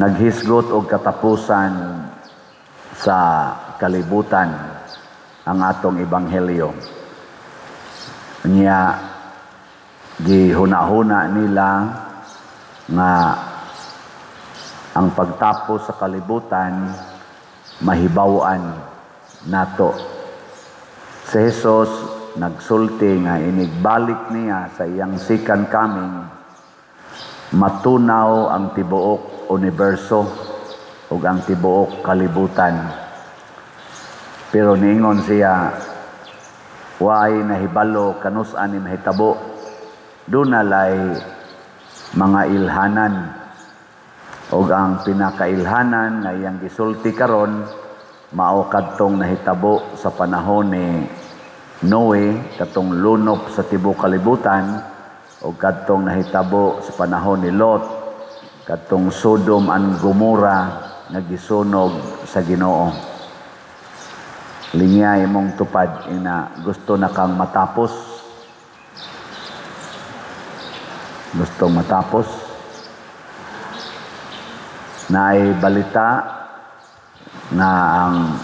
Naghisgot og katapusan sa kalibutan ang atong ebanghelyo. Nya gihuna-huna nila nga ang pagtapos sa kalibutan mahibaw-an nato. Si Jesus nagsulti nga inigbalik niya sa iyang second coming, matunaw ang tibuok universo ug ang tibuok kalibutan. Pero niingon siya, way nahibalo kanus-a ni mahitabo. Duna lay mga ilhanan, ug ang pinakailhanan nga iyang gisulti karon mao kadtong nahitabo sa panahon ni Noe, katong lunop sa tibuok kalibutan, ug kadtong nahitabo sa panahon ni Lot, kadtong Sodom and Gomorrah nga gisunog sa Ginoo. Lingya imong tupad ina, gusto na kang matapos. Gusto matapos. Naay balita nga ang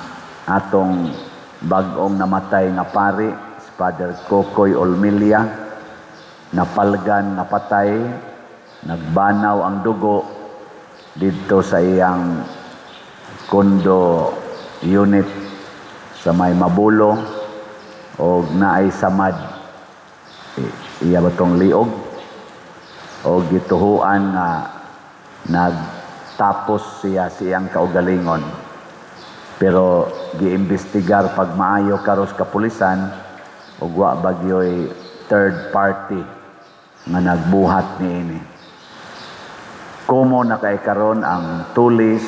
atong bag-ong namatay nga pari, si Father Kokoy Olmilia, napalgan, napatay, nagbanaw ang dugo didto sa iyang condo unit sa may Mabulo, og naay samad iya batong liog, og gituhuan nga nagtapos siya siyang kaugalingon. Pero giimbestigar pag maayo karos kapulisan, ug wa bagyoy third party nga nagbuhat niini. Kumo na kay karon ang tulis,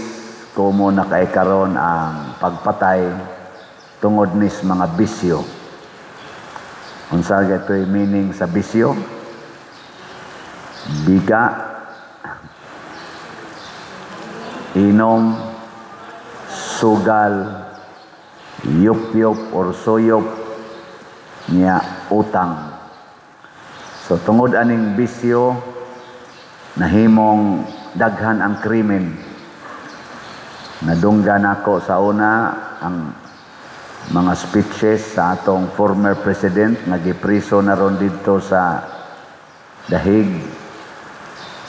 kumo na kay karon ang pagpatay tungod nis mga bisyo. Unsa gaytoy meaning sa bisyo? Biga, inom, sugal, yup-yup or suyop, niya utang. So tungod aning bisyo, nahimong daghan ang krimen. Nadunggan ako sa una ang mga speeches sa atong former president nga gipriso na ron didto sa Dahig,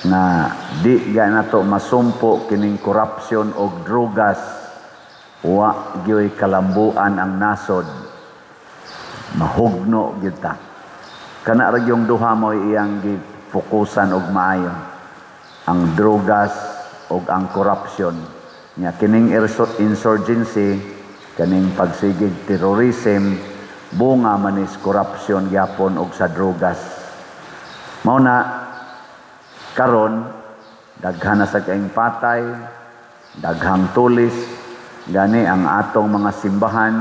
na di ga nato masumpo kining korupsyon og drugas, wa gyoy kalambuan ang nasod, mahugno gyud ta. Kana ra gyung duha mo iyang gifokusan og maayo, ang drugas og ang korupsyon. Nya kining insurgency, kaning pagsigig terrorism, bunga manis korupsyon gyapon og sa drugas. Mao na karon daghan na sa kaing patay, daghang tulis, gani ang atong mga simbahan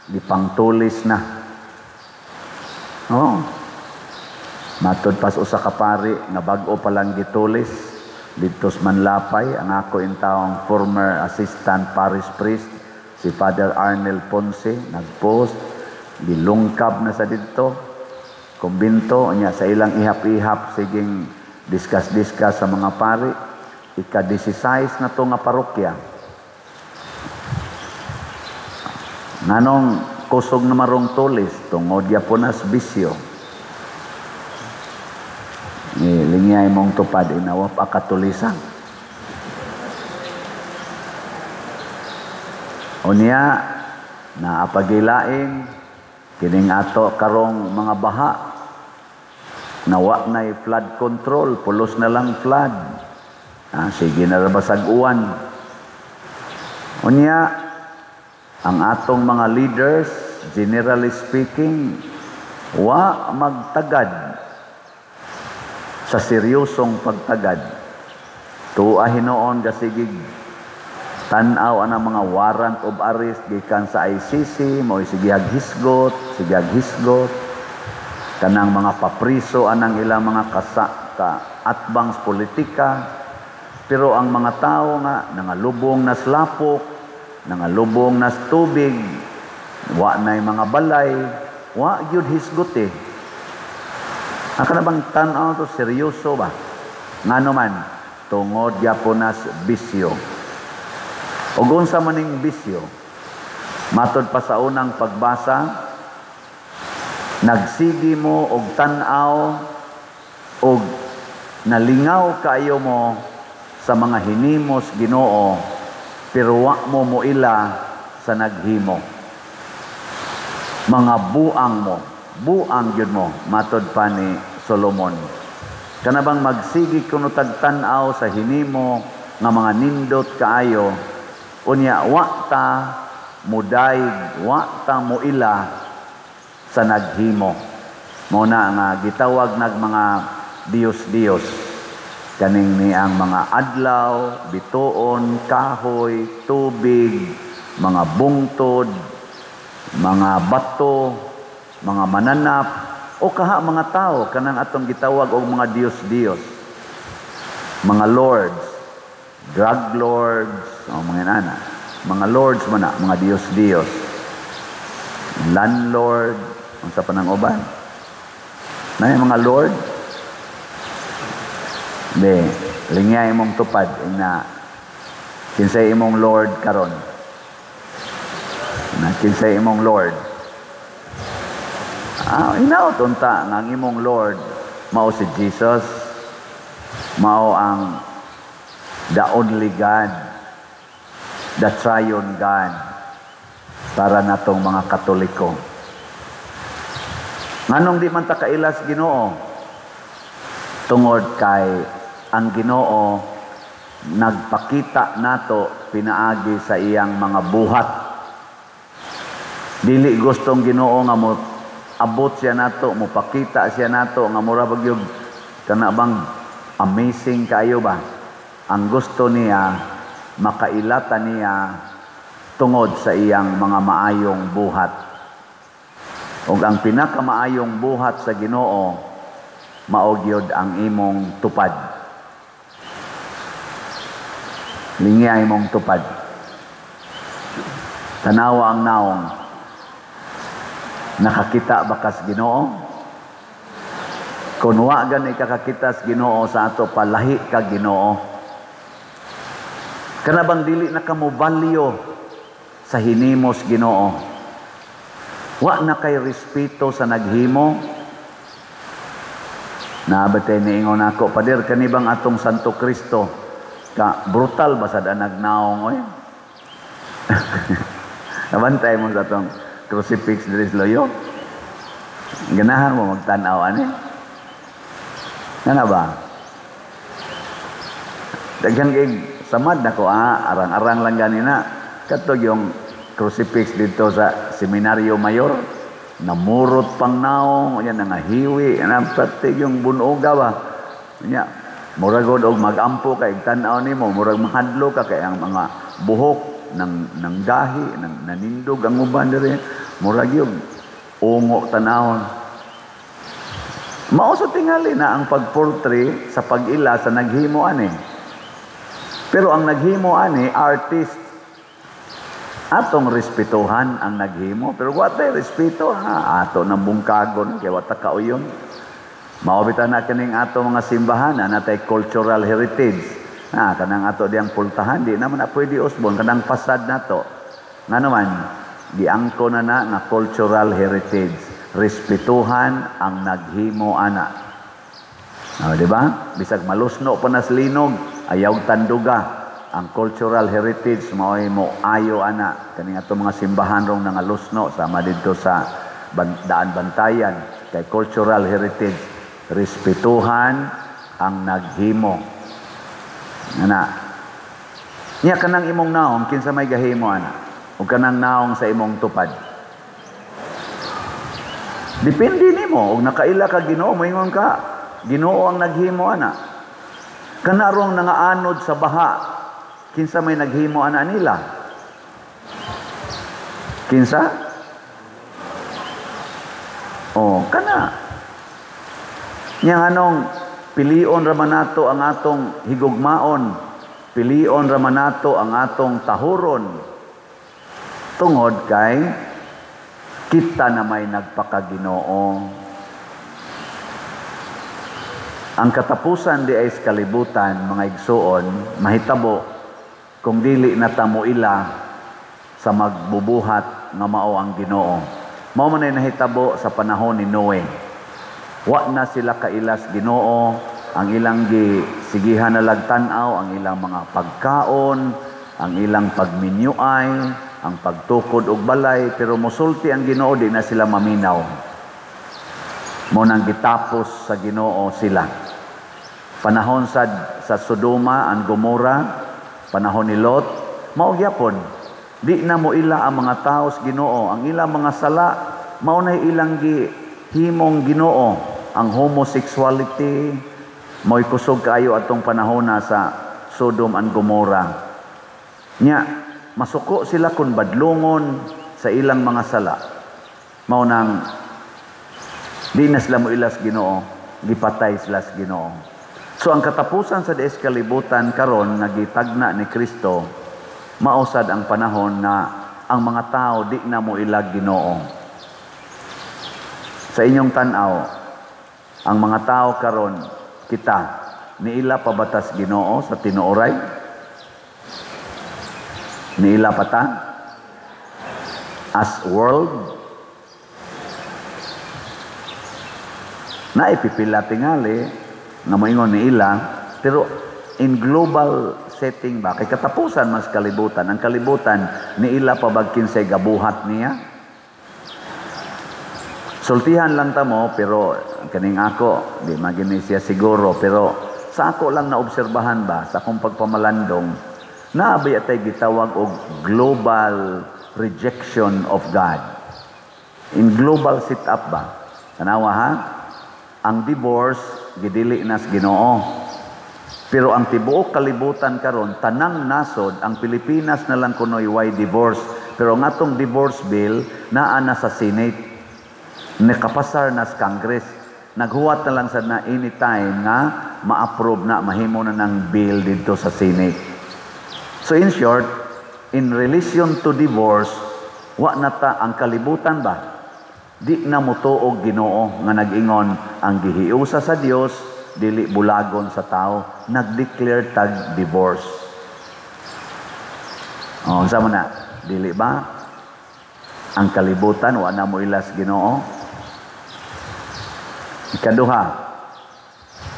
gipangtulis na. Oh. Matud pas usa ka pari nga bag-o pa lang gitulis didto sa Manlapay, ang ako intawong former assistant parish priest si Father Arnel Ponce nagpost, gilungkab na sa didto kumbinto niya sa ilang ihap-ihap, siging discuss-discuss sa mga pari, ika-16 na to nga parokya. Nganong kusog na marong tulis tungod yapon as bisyo. Ni lingyay mong tupad inawa pa katulisan. Unya naapagilaing kining ato karong mga baha, nawa na'y flood control, pulos na lang flood. Sige na basag uwan. Unya ang atong mga leaders, generally speaking, wa magtagad sa seryosong pagtagad. Tuwa hinoon gasigig tan-aw ang mga warrant of arrest gikan sa ICC, mo'y sige hisgot, sige hisgot. Kanang mga papriso anang ilang mga ka atbangs politika. Pero ang mga tao nga nangalubong nas lapok, nangalubong nas tubig, wa na'y mga balay, wa gyud hisgot eh. Ang kana bang tan-aw to seryoso ba? Ngano man Tungod gyapon nas bisyo. Ug unsa maning bisyo? Matod pa sa unang pagbasa, nagsigi mo og tan-aw og nalingaw kaayo mo sa mga hinimos Ginoo, pero wa mo moila sa naghimo. Mga buang mo, buang gyud mo, matod pa ni Solomon. Kana bang magsigi kuno tag tan-aw sa hinimo nga mga nindot kaayo, unya wa ta mudayeg, wa ta moila sa naghimo. Mao na nga gitawag nag mga Diyos-Diyos kaning ni ang mga adlaw, bituon, kahoy, tubig, mga bungtod, mga bato, mga mananap, o kaha mga tao kanang atong gitawag og mga Diyos-Diyos, mga lords, drug lords, o mga nana, mga lords man na, mga Diyos-Diyos, landlord, unsa pa nang uban? Na mga lord? Di, lingya imong tupad na kinsay imong lord karon. Na kinsay imong lord. Hinaot unta nga ang imong Lord mao si Jesus, mao ang the only God, the triune God para natong mga Katoliko. Nganong di man ta kailas Ginoo? Tungod kay ang Ginoo nagpakita nato pinaagi sa iyang mga buhat. Dili gustong Ginoo nga mo abot siya nato, mopakita siya nato nga mura bag kana bang amazing kaayo ba? Ang gusto niya makailata niya tungod sa iyang mga maayong buhat. Ug ang pinakamaayong buhat sa Ginoo mao gyud ang imong tupad. Lingya imong tupad. Tanawa ang naong. Nakakita ba kas Ginoo? Kung wa gani kakakita sa Ginoo sa ato, palahi ka Ginoo. Kana bang dili na kamobalyo sa hinimos Ginoo? Wa na kay respeto sa naghimo? Naabatay niingon ako, Pader, kanibang atong Santo Kristo ka brutal ba sad ang nagnaong oy? Nabantay mo sa atong crucifix diri sa loyo. Ganahan mo magtan-aw ani? Ngana ba? Daghan kay samad nako arang-arang lang gani na. Katog yung crucifix dito sa Seminaryo Mayor, namurot pang naong, unya nangahiwi, napati yung bunoga ba. Unya, murag og magampo kay tan-aw nimo, murag mahadlo ka kay ang mga buhok nang nanggahi, nang nanindog ang uban diri, murag yung ungo tanawon. Mao sa tingali na ang pagportray sa pag-ila sa naghimo ani. Pero ang naghimo ani artist. Atong respetuhan ang naghimo, pero wa tay respeto ha, ato nang bungkagon kay wa ta kauyon. Mao bitaw na kining ato mga simbahan na natay cultural heritage. Na kanang ato diyang pultahan di naman na pwede usbon kanang pasad nato. Ngano man giangko na na nga cultural heritage. Respetuhan ang naghimo ana. Oh, di ba? Bisag malusno pa nas linog, ayaw tanduga. Ang cultural heritage mao'y mo ayo ana kaning ato mga simbahan rong nangalusno sama didto sa Daan Bantayan kay cultural heritage, respetuhan ang naghimo. Ana. Nya kanang imong naong kinsa may gahimo ana? Ug kanang naong sa imong tupad. Depende nimo og nakaila ka Ginoo, moingon ka Ginoo ang naghimo ana. Kana rong nangaanod sa baha, kinsa may naghimo ana nila? Kinsa? Oh, kana. Nya anong pilion ra man nato ang atong higugmaon, pilion ra man nato ang atong tahuron. Tungod kay kita na may nagpakaginoo. Ang katapusan di ay sa kalibutan, mga igsuon, mahitabo kung dili na ta moila sa magbubuhat nga mao ang Ginoo. Mao man ay nahitabo sa panahon ni Noe. Wa na sila kailas Ginoo, ang ilang gisigihan na lagtan-aw, ang ilang mga pagkaon, ang ilang pagminyuay, ang pagtukod og balay, pero mosulti ang Ginoo, di na sila maminaw. Mo nang gitapos sa Ginoo sila. Panahon sa Sodoma ang Gomora, panahon ni Lot, mao gyapon. Di na mo ila ang mga tao sa Ginoo, ang ilang mga sala mao na ilang gihimong Ginoo. Ang homosexuality mo'y kusog kaayo atong panahon na sa Sodom and Gomora. Nya masuko sila kun badlongon sa ilang mga sala. Mao nang di na sila mo ilas Ginoo, gipatay sila sa Ginoo. So ang katapusan sa dies kalibutan karon nga gitagna ni Kristo, mausad ang panahon na ang mga tao di na mo ilag Ginoo. Sa inyong tan-aw, ang mga tao karon kita niila pabatas Ginoo sa tinuoray? Niila pa ta? As world? Naipipila tingali nga moingon niila, pero in global setting ba, kay katapusan mas kalibutan, ang kalibutan niila pa bag kinsay gabuhat niya? Sultihan lang ta mo, pero kaning ako, di magini siya siguro, pero sa ako lang naobserbahan ba, sa akong pagpamalandong, naabay atay gitawag og global rejection of God. In global sit-up ba? Tanawa ha? Ang divorce, gidili nas Ginoo. Pero ang tibuok kalibutan karon, tanang nasod, ang Pilipinas na lang kunoy why divorce. Pero ang atong divorce bill, naa na sa Senate. Nakapasar na sa Congress. Naghuwat na lang sa na anytime nga ma-approve na, mahimo na ng bill dito sa Senate. So in short, in relation to divorce, wa na ta ang kalibutan ba? Di na motuog Ginoo nga nag-ingon ang gihiusa sa Dios dili bulagon sa tao, nag-declare tag divorce. Oh, unsa man na? Dili ba? Ang kalibutan wa na mo ilas Ginoo. Ikaduha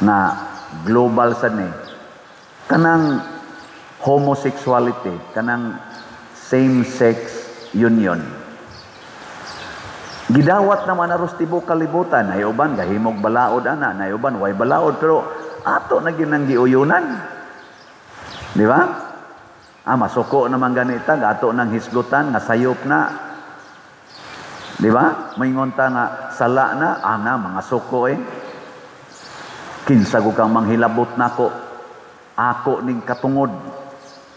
nga global sad ni kanang homosexuality, kanang same-sex union. Gidawat naman aros tibuok kalibutan, nay uban gahimog balaod ana, nay uban way balaod, pero ato na gyud nang giuyunan. Di ba? Ah, masuko naman ganita, ato nang hisgutan nga sayop na. Di ba? Moingon ta nga sala na, ana mga suko eh. Kinsa ko kang manghilabot nako, ako ning katungod.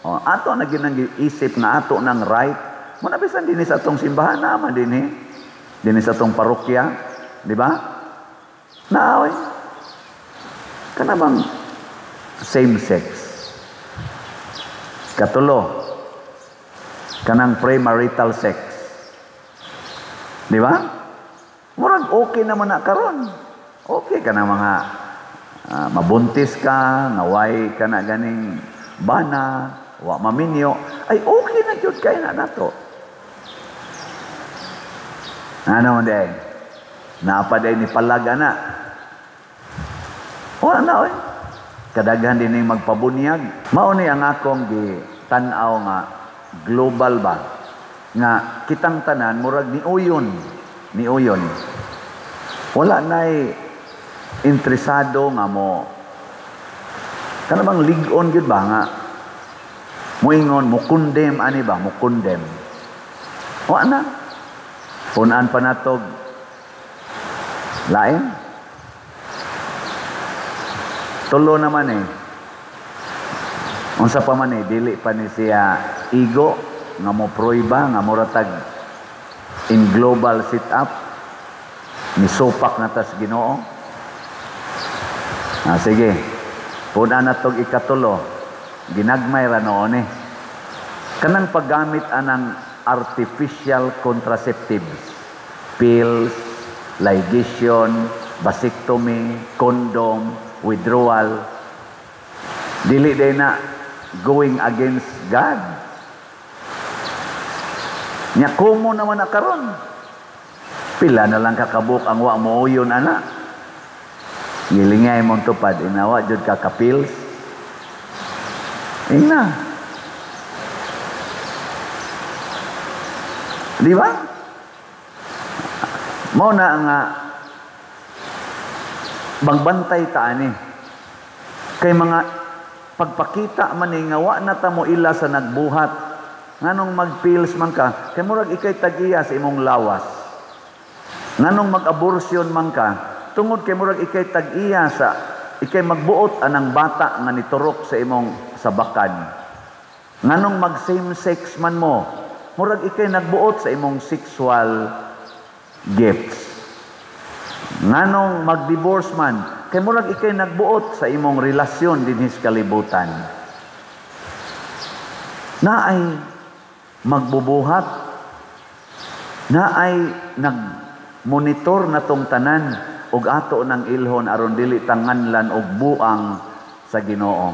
O, ato na gyud nang giisip nga ato nang right. Muna bisan dinhi sa atong simbahan naman dinhi. Dinhi sa atong parokya, di ba? Naaway. Kana bang same sex? Katulo, kanang premarital sex. Di ba? Murag okay naman na karon. Okay ka na mga mabuntis ka, naway ka na ganing bana, wa maminyo, ay okay na jud kay na nato. Ano man day? Naapaday ni palaga na. Wala na oy. Kadaghan din ning magpabunyag. Mao ni ang akong gitan-aw nga global ba nga kitang tanan murag niuyon, niuyon. Wala nay interesado nga mo kana bang lig-on gyud ba nga moingon mo condemn ani ba mo condemn. Wa na. Punan pa natog lain. Tulo naman eh. Unsa pa man eh, dili pa ni siya igo nga mo proiba nga moratag in global sit-up ni supak na tas Ginoo. Ah, sige. Punan natog ikatulo. Ginagmay ra noon eh. Kanang paggamit anang artificial contraceptives, pills, ligation, vasectomy, condom. withdrawal. Dili day na going against God. Nya kumo naman na karon. Pila na lang kakabuk ang wa mo uyon ana. Gilingay mong tupad, inawa jud ka kapils. Ingna. Di ba? Mao na nga bangbantay ta ani. Kay mga pagpakita man ni nga wa na ta mo ila sa nagbuhat. Nganong magpills man ka, kay murag ikay tag-iya sa imong lawas. Nganong mag-abortion man ka, tungod kay murag ikay tag-iya sa ikay magbuot anang bata nga niturok sa imong sabakan. Nganong mag same sex man mo, murag ikay nagbuot sa imong sexual gifts. Nganong mag-divorce man, kay murag ikay nagbuot sa imong relasyon dinhi sa kalibutan. Naay magbubuhat, naay nagmonitor na tong tanan og ato ng ilhon aron dili tanganlan og buang sa Ginoo.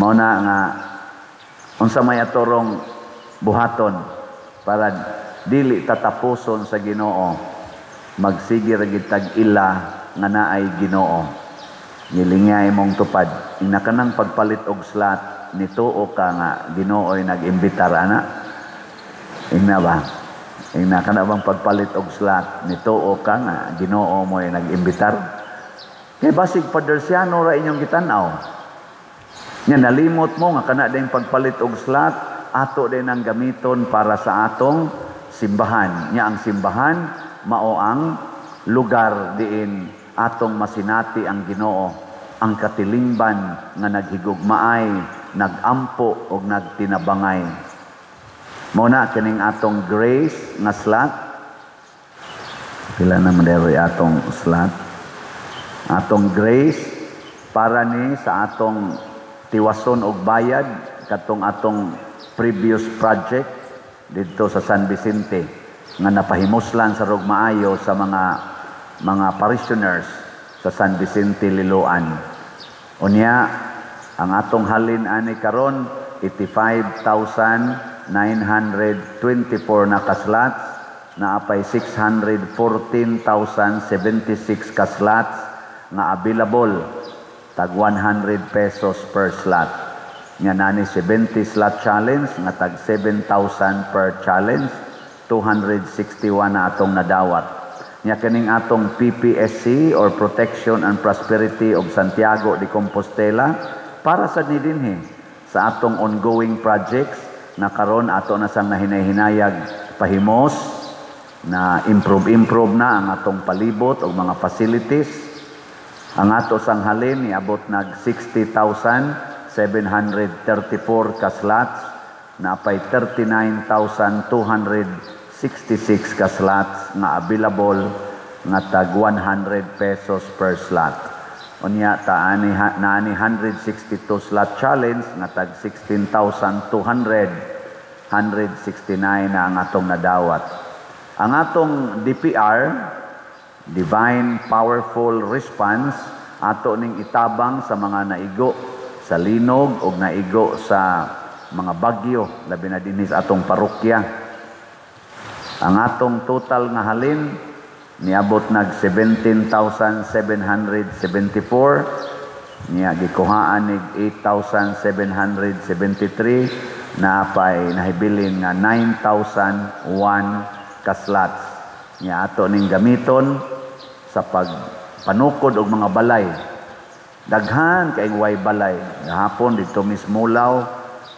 Mao na nga unsa may atorong buhaton para dili tatapuson sa Ginoo, magsige ra gid tag ila nga naay Ginoo. Gilingay mong tupad ina kanang pagpalit og slot nituo ka nga Ginoo'y nag-imbitar ana. Ingna ba? Ingna kana bang pagpalit og slot nituo ka nga Ginoo mo'y nag-imbitar? Kay basig Padersiano ra inyong gitan-aw. Nya nalimot mo nga kana ding pagpalit og slot ato din ang gamiton para sa atong simbahan. Nya ang simbahan mao ang lugar diin atong masinati ang Ginoo, ang katilingban nga naghigugmaay, nagampo og nagtinabangay. Mao na kining atong grace nga slot. Pila na man diri atong slot? Atong grace para ni sa atong tiwason og bayad katong atong previous project didto sa San Vicente nga napahimuslan sa rog maayo sa mga parishioners sa San Vicente Liloan. Unya ang atong halin ani karon 85,924 na kaslots, naapay 614,076 kaslots nga available, tag 100 pesos per slot. Nya nani 70 slot challenge nga tag 7,000 per challenge, 261 na atong nadawat. Nya kining atong PPSC or Protection and Prosperity of Santiago de Compostela para sa nidinhi sa atong ongoing projects na karon ato na sang nahinay-hinayag pahimos na improve na ang atong palibot og mga facilities. Ang ato sang halin niabot nag 60,734 ka slots, naapay 39,266 ka slots nga available nga tag 100 pesos per slot. Unya taani naani 162 slot challenge nga tag 16,200, 169 na ang atong nadawat. Ang atong DPR, Divine Powerful Response, ato ning itabang sa mga naigo sa linog o naigo sa mga bagyo, labi na dinhi sa atong parokya. Ang atong total nga halin niabot nag 17,774, niya gikuhaan nig 8,773, naapay nahibilin nga 9,001 ka slots. Niya ato ning gamiton sa pagpanukod og mga balay. Daghan kay way balay. Gahapon didto mismo Mulaw,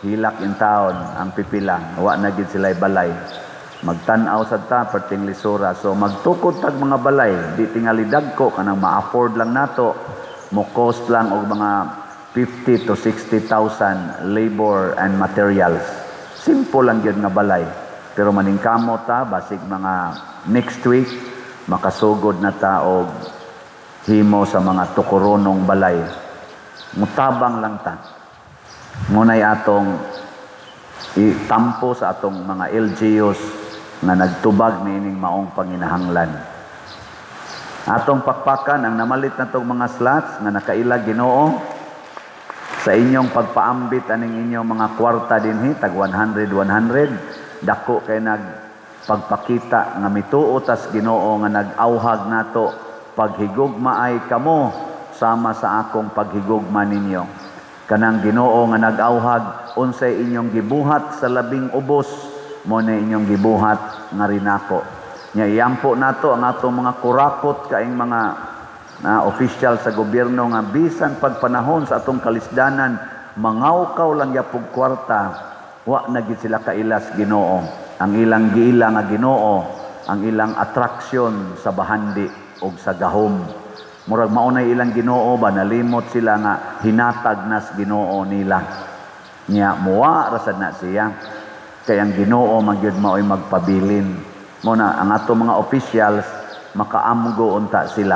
hilak in town ang pipila. Wa na gid sila'y balay. Magtan-aw sad ta perting lisura. So magtukod tag mga balay, di tingali dagko kanang ma-afford lang nato. Mo cost lang og mga 50 to 60,000 labor and materials. Simple lang gyud nga balay. Pero maningkamot ta basig mga next week makasugod na ta og himo sa mga tukoronong balay. Mutabang lang ta. Ngunay atong itampo sa atong mga LGUs nga nagtubag niining maong panginahanglan. Atong pakpakan ang namalit na tong mga slots nga nakaila Ginoo sa inyong pagpaambit aning inyong mga kwarta dinhi, tag 100 100. Dako kay nag pagpakita nga mituo tas Ginoo nga nag-awhag nato, "Paghigugmaay kamo sama sa akong paghigugma ninyo." Kanang Ginoo nga nag-awhag, unsay inyong gibuhat sa labing ubos, mo na inyong gibuhat nga rinako. Nya iyampo nato ang atong mga kurakot kaing mga na official sa gobyerno nga bisan pagpanahon sa atong kalisdanan, mangawkaw lang yapog kwarta, wa na gid sila kailas Ginoo. Ang ilang giila nga Ginoo, ang ilang attraction sa bahandi og sa gahom. Murag maunay ilang Ginoo ba, nalimot sila nga hinatag nas Ginoo nila. Nya muwa rasad na siya. Kay ang Ginoo magyud maoy magpabilin. Mo na ang ato mga officials, makaamgo unta sila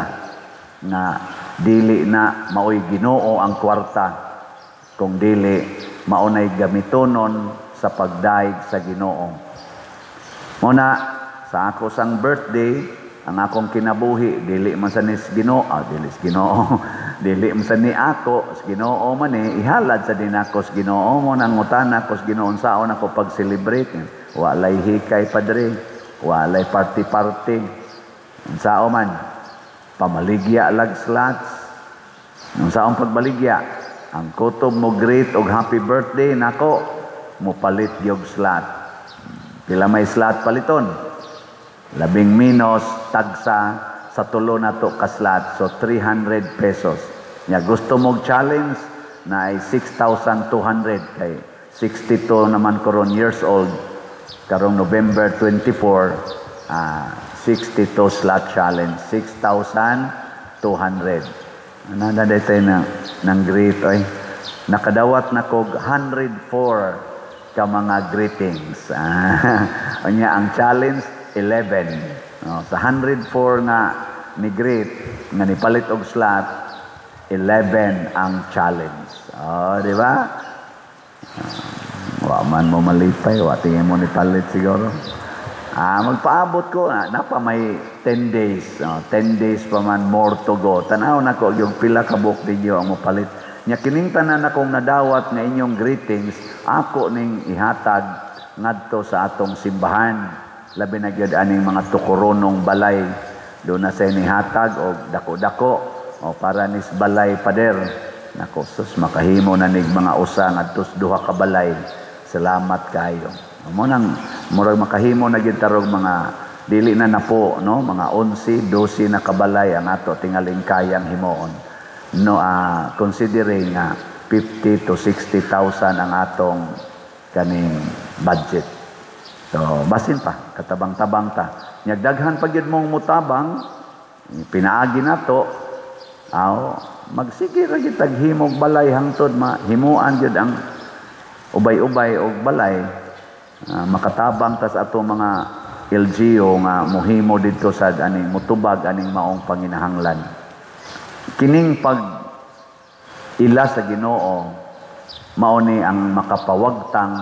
nga dili na maoy Ginoo ang kwarta, kung dili maunay gamitonon sa pagdaig sa Ginoo. Mo na sa ako sang birthday, ang akong kinabuhi dili man sa nis Ginoo, dili sa Ginoo, dili man sa ni ako, sa Ginoo man eh, ihalad sa dinako sa Ginoo. Mo nang ngutana ko sa Ginoo unsaon ako pag-celebrate. Walay hikay, padre, walay party-party. Unsao man? Pamaligya lag slots. Unsaon pagbaligya? Ang kutob mo greet og happy birthday nako, mo palit gyud slot. Pila may slot paliton? Labing menos tagsa sa tulo nato ka slot, so 300 pesos. Nya gusto mo challenge na ay 6,200 kay 62 naman karon years old karong November 24, 62 slot challenge, 6,200. Ano na dito na ng greet oy. Nakadawat na kog 104 ka mga greetings. Unya ang challenge 11. No, sa 104 nga ni greet nga nipalit og slot, 11 ang challenge. Oh, di ba? Wa man mo malipay, wa tingin mo ni palit siguro. Magpaabot ko, napa may 10 days. Oh, 10 days pa man more to go. Tanaw nako yung pila ka buok ninyo ang mopalit. Nya kining tanan akong nadawat nga inyong greetings, ako ning ihatag ngadto sa atong simbahan. Labi na gyud aning mga tukoronong balay. Do na sa nihatag og dako-dako o para nis balay, pader. Nako sus, makahimo na nig mga usa ngadto duha ka balay. Salamat kayo. Mo nang murag makahimo na gyud tarog mga dili na napo, no, mga 11, 12 na kabalay ang ato tingaling kayang himuon. No, considering nga 50 to 60,000 ang atong kaning budget. So basin pa katabang-tabang ta. Nya daghan pa gyud mong mutabang pinaagi nato, aw magsige ra gyud tag himog balay hangtod mahimuan gyud ang ubay-ubay og balay. Makatabang tas ato mga LGU nga muhimo didto sa aning mutubag aning maong panginahanglan. Kining pag ila sa Ginoo mao ni ang makapawagtang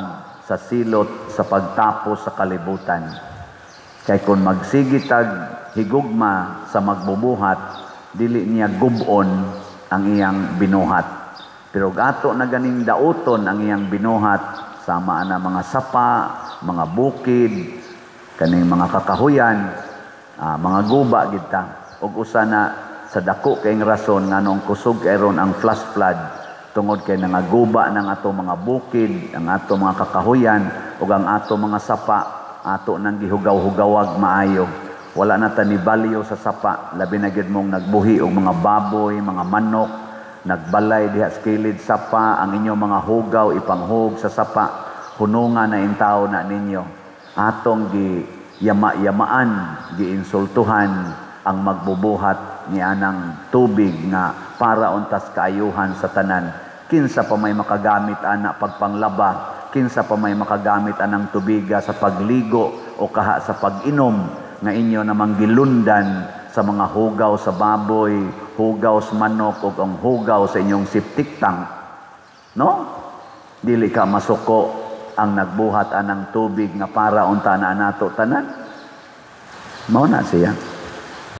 sa silot sa pagtapos sa kalibutan. Kay kung magsigitag higugma sa magbubuhat, dili niya gubon ang iyang binuhat. Pero ato na ganing dauton ang iyang binuhat, sama na mga sapa, mga bukid, kaning mga kakahuyan, mga guba gid ta. Ug usa na sa dako kayong rason nganong kusog aron ang flash flood, tungod kay nangaguba ng ato mga bukid, ang ato mga kakahuyan ug ang ato mga sapa, ato nang gihugaw-hugawag maayo. Wala na ta ni value sa sapa, labi na gyud mong nagbuhi og mga baboy, mga manok, nagbalay diha sa kilid sapa, ang inyong mga hugaw ipanghug sa sapa, hununga na intaw na ninyo. Atong gi yama-yamaan, giinsultuhan ang magbubuhat ni anang tubig nga para untas kaayuhan sa tanan. Kinsa pa may makagamit ana pagpanglaba, kinsa pa may makagamit anang tubiga sa pagligo o kaha sa pag-inom nga inyo namang gilundan sa mga hugaw sa baboy, hugaw sa manok ug ang hugaw sa inyong septic tank. No? Dili ka masuko ang nagbuhat anang tubig nga para unta na nato tanan. Mao na siya.